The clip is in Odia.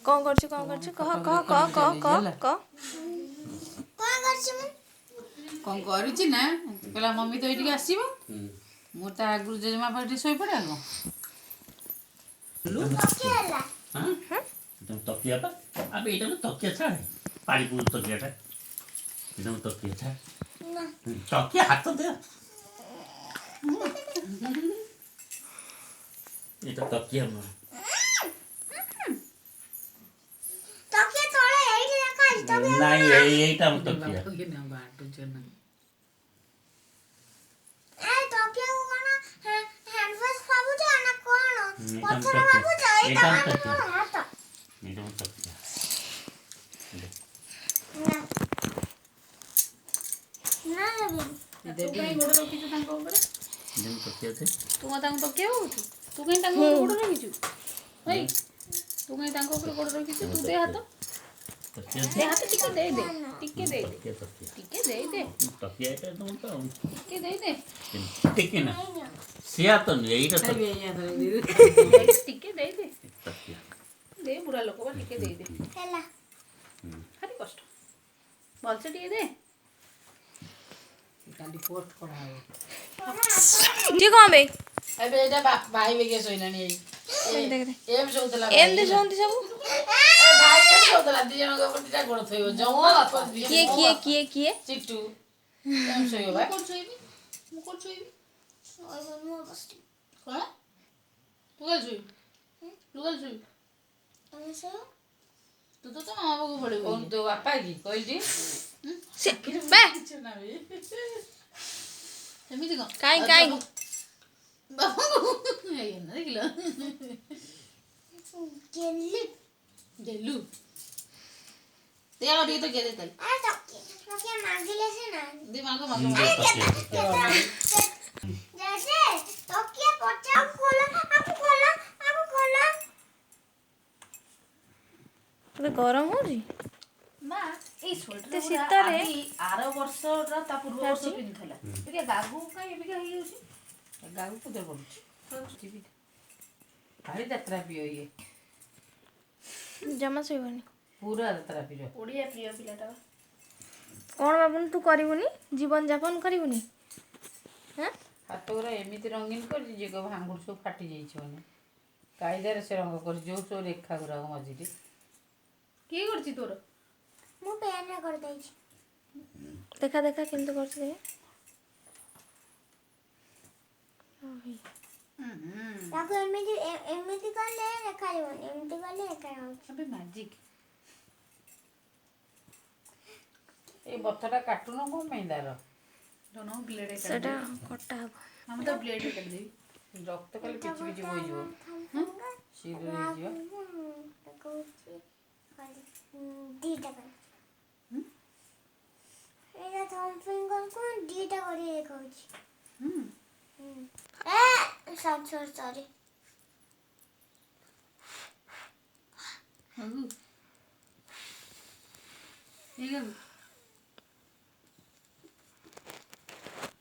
କଣ କରୁଛୁ, କଣ କରୁଛୁ, କହ କହ କହ କହ କହ କହ। କଣ କରୁଛି ମୁଁ? କଣ କରିଛି ନା, କହିଲା ମମି ତ ଏଇଠିକି ଆସିବ, ମୁଁ ତା ଆଗରୁ ଜେଜେମା ପାଖରେ ଟିକେ ଶୋଇପଡ଼େ। ଆଉ ତକିଆ ହେଲା। ତକିଆ ପା ଆବେ, ଏଇଟା ମୁଁ ତକିଆ ଛାଡ଼େ, ପାଣି ପିଉ ତକିଆଟା। ଏଇଟା ମୁଁ ତକିଆ ଛାଡ଼। ନା। ତକିଆ ହାତ ଦେ। ଏଇଟା ତକିଆ ମୋର। ତକିଆ ତଳେ ଏଇଠି ରଖା ହେଇଛି ତକିଆ। ନାଇଁ, ଏଇଟା ଆମ ତକିଆ। ନା ବାଟୁଛ ନା? ଏ ତକିଆକୁ କଣ ହ୍ୟାଣ୍ଡ ୱାଶ ଭାବୁଛ ନା କଣ? ଏଇଟା ଆମ ପଥର ତକିଆ। ଭାବୁଛ ଏଇଟା? ଏଇଟା ଆମ ତକିଆ। ମୋର ହାତ। ଏଇଟା ମୋ ତକିଆ। ଦେ। ନା ନା, ଦେବିନି। ତୁ କାହିଁ ଗୋଡ଼ ରଖିଛୁ ତାଙ୍କ ଉପରେ? ଦେ ମୋ ତକିଆ ଦେ। ତୁ କଣ ତାଙ୍କୁ ତକିଆ ଭାବୁଛୁ? ତୁ କାହିଁ ତାଙ୍କ ଉପରେ ଗୋଡ଼ ରଖିଛୁ? ଭାଇ, ତୁ କାହିଁ ତାଙ୍କ ଉପରେ ଗୋଡ଼ ରଖିଛୁ? ତୁ ଦେ ହାତ। ତକିଆ ଦେ ଦେ। ହାତ ଟିକେ ଦେଇ ଦେ, ଟିକେ ଦେଇ ଦେ। ତକିଆ, ତକିଆ। ଟିକେ ଦେଇ ଦେ। ତକିଆ ଏଇଟା ତମର ତ ଆଉ। ଟିକେ ଦେଇ ଦେ। ଟିକେ ନା, ସିଆ ତ ନୁହେଁ, ଏଇଟା ତକିଆ। ଟିକେ ଦେଇ ଦେ। ତକିଆ। ଦେ, ବୁଢା ଲୋକ ବା, ଟିକେ ଦେଇ ଦେ। ହେଲା। ଭାରି କଷ୍ଟ, ଭଲସେ ଟିକେ ଦେ। କାଲି ପୋଷ୍ଟ କରାହବ। କିଏ କଣ ବେ? ଏବେ ଏଇଟା ଭାଇ ବେଗେ ଶୋଇଲାଣି। ଏଇ ଦେଖ ଦେଖ। ଏମ ଶୋଉଥିଲା। ଏମିତି ଶୁଅନ୍ତି ସବୁ। ଭାଇ ଏମ ଶୋଉଥିଲା, ଦି ଜଣଙ୍କ ଉପରେ ଦିଟା ଗୋଡ଼ ଥୋଇବ ଜମା। କିଏ କିଏ କିଏ କିଏ? ଚିଟୁ ଏମ ଶୋଇବ ବା। କୋଉଠି ଶୋଇବି ମୁଁ? କୋଉଠି ଶୋଇବି? ମୁଁ ବସିଛି। କଣ? ତୁ କାଲି ଶୋଇବୁ? ତୁ କାଲି ଶୋଇବୁ? ତମେ ଶୋଇବ। ତୁ ତ ତୋ ମାମା ପାଖକୁ ପଳେଇବୁ। କଣ ତୋ ବାପା କି କହିଲି? ସେ ବେ। ସେମିତି କଣ? କାଇଁ କାଇଁ? ବାପାଙ୍କୁ ହେଇଗଲା, ଦେଖିଲ? ଗେଲି। ଦେଲୁ, ଦେ ଆଉ ଟିକେ ତ ଦେ ତାହେଲେ। ଆରେ ତକିଆ, ତକିଆ ମାଗିଲେ ସିନା। ଦେ, ମାଗ ମାଗ। ଦେ ତକିଆ, ତକିଆ। ଜେଜେ, ତକିଆ ପଚା ଖୋଲ, ଆକୁ ଖୋଲ, ଆକୁ ଖୋଲ। ତୋତେ ଗରମ ହଉଛି? ମା, ଏଇ ସ୍ୱେଟର ଏତେ ଶୀତରେ? ଆର ବର୍ଷର ତା ପୂର୍ବ ବର୍ଷ ପିନ୍ଧୁଥିଲା। ଟିକେ ଗାଗୁ କାଇଁ ଏବିକା ହେଇଯାଉଛି? ଗାଗୁ କୋଉଥିରେ ପଡୁଛି? ଭାରି ଯାତ୍ରା ପ୍ରିୟ ଇଏ। ଜମା ଶୋଇବନି। ପୁରା ଯାତ୍ରା ପ୍ରିୟ, ଓଡ଼ିଆ ପ୍ରିୟ ପିଲାଟା। କଣ ବାବୁନ, ତୁ କରିବୁନି? ଜୀବନ ଯାପନ କରିବୁନି? ହାଁ। ହାତ ଗୁରା ଏମିତି ରଙ୍ଗୀନ କରିଛି ଯେ କହିବ ଆଙ୍ଗୁଠି ସବୁ ଫାଟି ଯାଇଛି। ମାନେ କାଇଦାରେ ସେ ରଙ୍ଗ କରିଛି, ଯୋଉ ସବୁ ରେଖା ଗୁରାକ ମଝିରେ। କିଏ କରିଛି ତୋର? ମୁଁ ପେନରେ କରିଦେଇଛି। ଦେଖା ଦେଖା, କେମିତି କରୁଛୁ ଦେଖେ। ତାକୁ ଏମିତି ଏମିତି କଲେ ଦେଖାଯିବନି, ଏମିତି କଲେ ଦେଖାଯାଉଛି। ଆବେ ମ୍ୟାଜିକ୍। ଏଇ ବଥଟା କାଟୁନ କଣ ପାଇଁ ତାର? ସେଟା କଟା ହବ। ଆମେ ତ ବ୍ଲେଡ୍ କାଟିଦେବି। ରକ୍ତ ଖାଲି ପିଚି ପିଚି ବୋହିଯିବ, ସିରିରେ ହେଇଯିବ। କହୁଛି ଦିଟା କରି, ଏଇଟା ଥମ୍ବ ଫିଙ୍ଗରକୁ ଦିଟା କରି ଦେଖାଉଛି। ଏ ସରି ସରି ସରି।